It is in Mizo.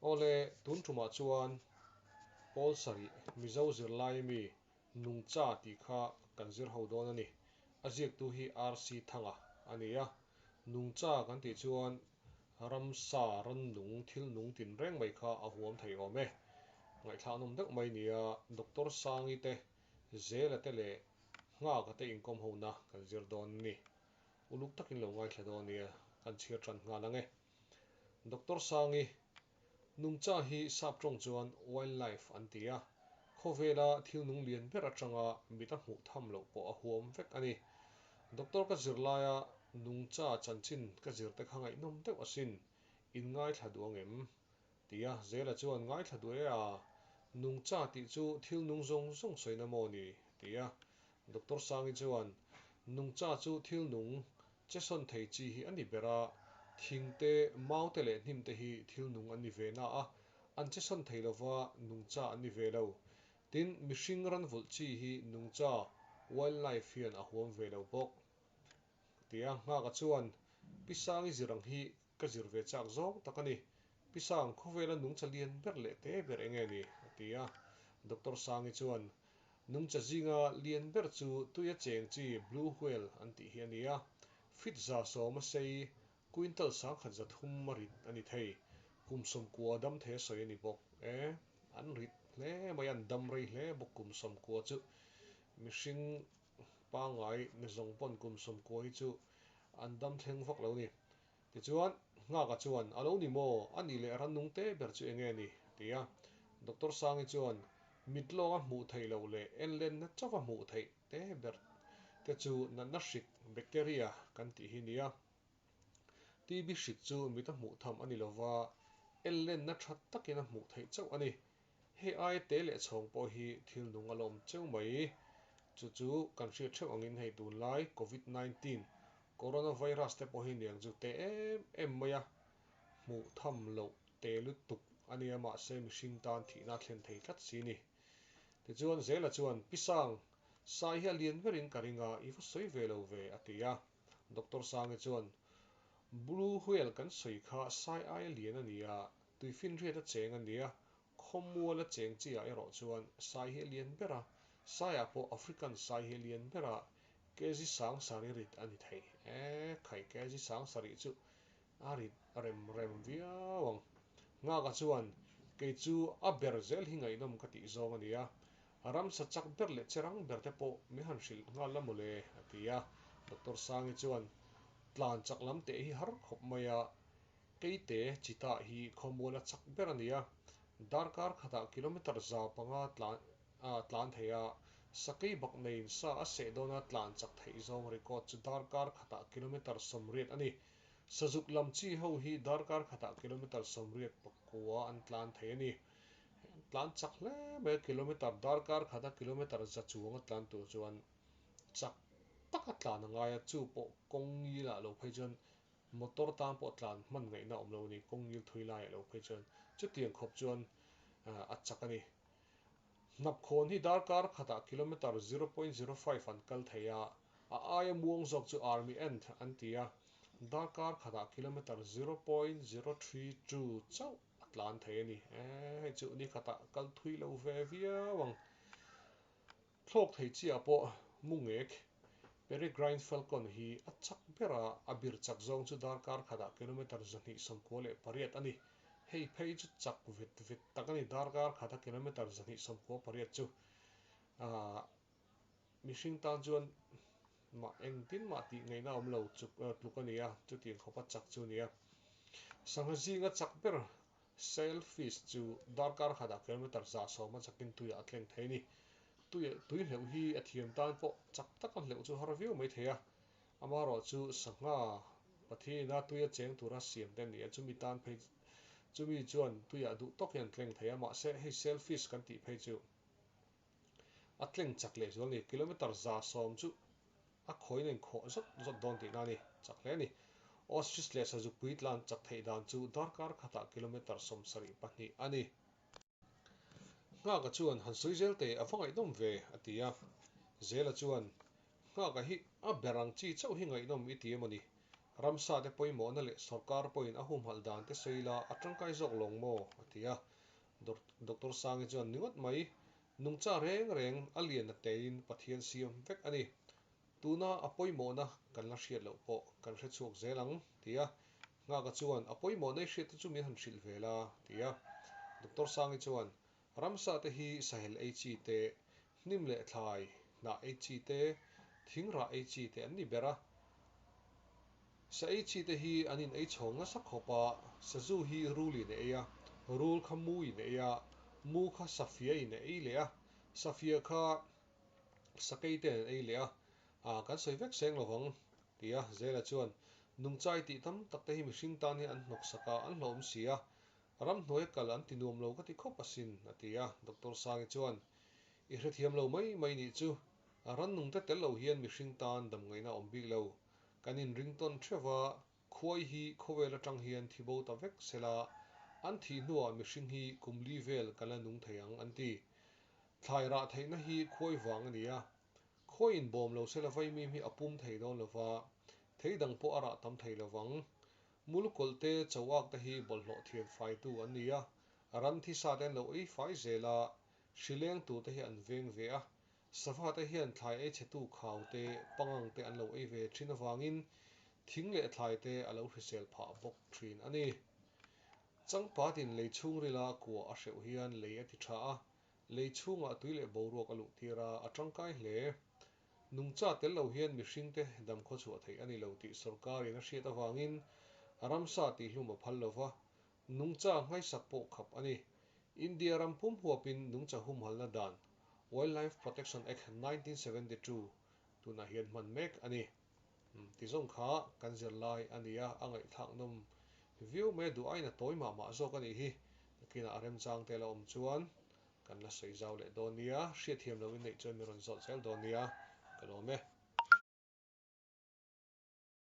Awle, tun tumah chuan Pawl sarih Mizo zirlai mi Nungcha tih kha kan zir ho dawn a ni. A ziaktu hi RC Thanga a ni a. Nungcha kan tih chuan ramsa, rannung, thil nung tinreng mai kha a huam thei awm e. Ngaihthlak nawm deuh mai nia Doctor Sangi te, Zela te leh Nghaka te inkawm hona kan zir dawn a ni. Uluk takin lo ngaithla dawn nia, kan chhiar tan nghal ang e. Doctor Sangi, Nungcha hi sap tawng chuan wildlife an ti a, khawvela thil nung lian ber atanga mit a hmuh tham loh pawh a huam vek a ni. Doctor ka zir laia nungcha chanchin ka zir te kha ngaihnawm deuh asin, in ngaithla duh ang em? Ti a, Zela chuan ngaithla duh e a, nungcha tih chu thil nung zawng zawng sawina maw ni? Ti a, Doctor Sangi chuan nungcha chu thil nung Che sawn thei chi hi a ni ber a, thing te, mau te leh hnim te hi thil nung an ni ve na a, an che sawn thei lova nungcha an ni ve lo. Tin, mihring ranvulh chi hi nungcha, wildlife, hian a huam ve lo bawk. Tia Nghaka chuan, Pi Sangi zir ang hi ka zir ve chak zawng tak a ni. Pi Sang, khawvela nungcha lian ber leh te ber eng nge ni? a ti a. Doctor Sangi chuan, Nungcha zinga lian ber chu tuia cheng chi Blue Whale an tih hi a ni a, feet 110 a sei, quintal 1300 a rit a ni thei. Kum 90 dam thei a sawi a ni bawk e. An rit hle mai a, an dam rei hle bawk kum 90 chu. Mihring pangngai na zawng pawn kum 90 hi chu an dam thleng vak lo ni. Tichuan, Nghaka chuan, A lo ni maw? A nih leh rannung te ber chu enge ni? a ti a. Doctor Sangi chuan, Mit lawnga hmuh theih loh leh enlenna chauha hmuh theih te ber te chu natna hrik, bacteria, kan tih hi nia. TB hrik chu mita hmuh tham a ni lova, enlenna tha takin a hmuh theih chauh a ni. Hei aia te leh chhawng pawh hi thil nung a lawm cheu mai. Chu chu kan hriat theuh angin hei tunlai Covid 19, Coronavirus te pawh hi niang chu te em em mai a, hmuh tham loh te lutuk a nia mahse mihring tan thihna a thlen thei tlat si ni. Tichuan Zela chuan Pi Sang, Sai hi a lian berin ka ring a, i va sawi ve lo ve a ti a. Doctor Sangi chuan Blue whale kan sawi kha sai aia lian a ni a, Tuifinriat a cheng a nia, khawmual a cheng chi ah erawh chuan sai hi a lian ber a, saiah pawh African sai hi a lian ber a, kg 7000 rit a ni thei. E khai, kg 7000 chu a rit rem rem viau ang. Nghaka chuan, Kei chu a ber zel hi ngaihnawm ka tih zawng a nia, ramsa chak ber leh che rang ber te pawh min han hrilh nghal la mawle, a ti a. Doctor Sangi chuan, Tlan chak lam teh hi har khawp mai a, Keite Cheetah hi khawmual a chak ber a ni a, darkar khatah kilometre 500 tlan tlan thei a, sakei bak neiin sa a seh dawna tlan chak theih zawng record chu darkar khatah kilometre 80 a ni. Sazuk lam chi ho hi darkar khatah kilometre 89 an tlan thei a ni. An tlan chak hle mai a, kilometre darkar khata kilometre 100 chuang a tlan tur chuan chak taka tlan a ngai a, chu pawh kawng ngilah lo phei chuan Motor tan pawh tlan hman ngaihna awm lo a ni, kawng ngil thui laiah lo phei chuan chutiang khawp chuan a chak a ni. Hnapkhawn hi darkar khatah kilometre 0.05 an kal thei a, a aia muang zawk chu Army Ant an ti a, darkar khatah kilometre 0.032 chauh a tlan thei a ni. Hei chu ni khatah kal thui lo ve viau ang. Thlawk thei chiah pawh mungek Peregrine Falcon hi a chak ber a, a bir chak zawng chu darkar khatah kilometre 298 a ni. Hei phei chu chak vet vet tak a ni, darkar khata kilometre 298 chu mihring tan chuan mah engtin mah tih ngaihna awm lo tluk a ni a, chutiang khawpa chak chu a ni a. Sangha zinga chak ber Sailfish chu darkar khatah kilometre 110 a chakin tuiah a tleng thei a ni. Tui tui hleuh hi a thiam tan pawh chak taka hleuh chu har viau mai thei a, amaherawh chu sangha Pathianina tuia cheng tura siam te a ni a, chumi tan phei chumi chuan tuiah duh tawk hian tleng thei a, mahse hei sailfish kan tih phei chu a tleng chak leh zual a ni, kilometre 110 chu A khawiin a inkhawh zawt zawt dawn tihna a ni. Chak hle a ni. Ostrich leh sazupui tlan chak theih dan chu darkar khatah kilometre 72 a ni. Nghaka chuan han sawi zel teh a va ngaihnawm ve, a ti a. Zela chuan, Nghaka hi a ber ang chi chauh hi ngaihnawm i ti emaw ni? Ramsa te pawimawhna leh sawrkar pawhin a humhalh dan te sawi ila a tangkai zawk lawng maw? a ti a. Doctor Sangi chuan ni ngawt mai, nungcha reng reng a lian a tein Pathian siam vek a ni. Tuna a pawimawhna kan la hriat loh pawh kan hre chhuak zel ang, ti a. Nghaka chuan, A pawimawhna i hriat te chu min han hrilh ve la, ti a. Doctor Sangi chuan, Ramsa te hi sahel ei chi te, hnim leh thlai hnah ei chi te, thing rah ei chi te an ni ber a. Sa ei chi te hi an in ei chhawng nasa khawp a, sazu hi rul in a ei a, rul kha mu in a ei a, mu kha safia in a ei leh a, safia kha sakei ten an ei leh a, ah kan sawi vek seng lovang ti a, Zela chuan nungchai tih tam tak te hi mihring tan hian an hnawk sak a, an hlauhawm si a, Ramhnuai kal an ti nuam lo ka ti khawp asin, a ti a. Doctor Sangi chuan, I hrethiam lo mai mai nih chu, rannung te tel lo hian mihring tan dam ngaihna a awm bik lo. Kan inring tawn theuh va, khuai hi khawvel atang hian thi bo ta vek sela, an thih hnuah mihring hi kum li vel kan la nung thei ang, an ti. Thlai rah theihna hi khuai vang a ni a, khuai inbawm lo sela vaimim hi a pum thei dawn lo va, thei dang pawh a rah tam thei lo vang. Mulukawlh te chauak te hi bawlhhlawh thian faitu an ni a, ram thisa te an lo ei fai zel a, hrileng tur te hi an veng ve a, sava te hian thlai ei chhetu khau te, pangang te an lo ei ve thin avangin thing leh thlai te a lo hrisel phah bawk thin a ni. Changpatin lei chhungrila kua a hreuh hian lei a ti tha a, lei chhungah tui leh boruak a luh tir a, a tangkai hle. Nungcha tel lo hian mihringte dam khawchhuah theih a ni lo tih sawrkarin a hriat avangin ramsa tihhlum a phal lo va, nungcha nghaisak pawh khap a ni. India ram pum huapin nungcha humhalna dan, Wildlife Protection Act 1972, tunah hian hman mek a ni. Ti zawng kha kan zirlai a ni a, a ngaihthlak nawm viau mai a, duh aiin a tawi mah mah zawk a nih hi. Nakinah a remchang te la awm chuan Kan la sawi zau leh dawn nia, hriatthiam loh in neih chuan min rawn zawt zel dawn nia, ka lawm e.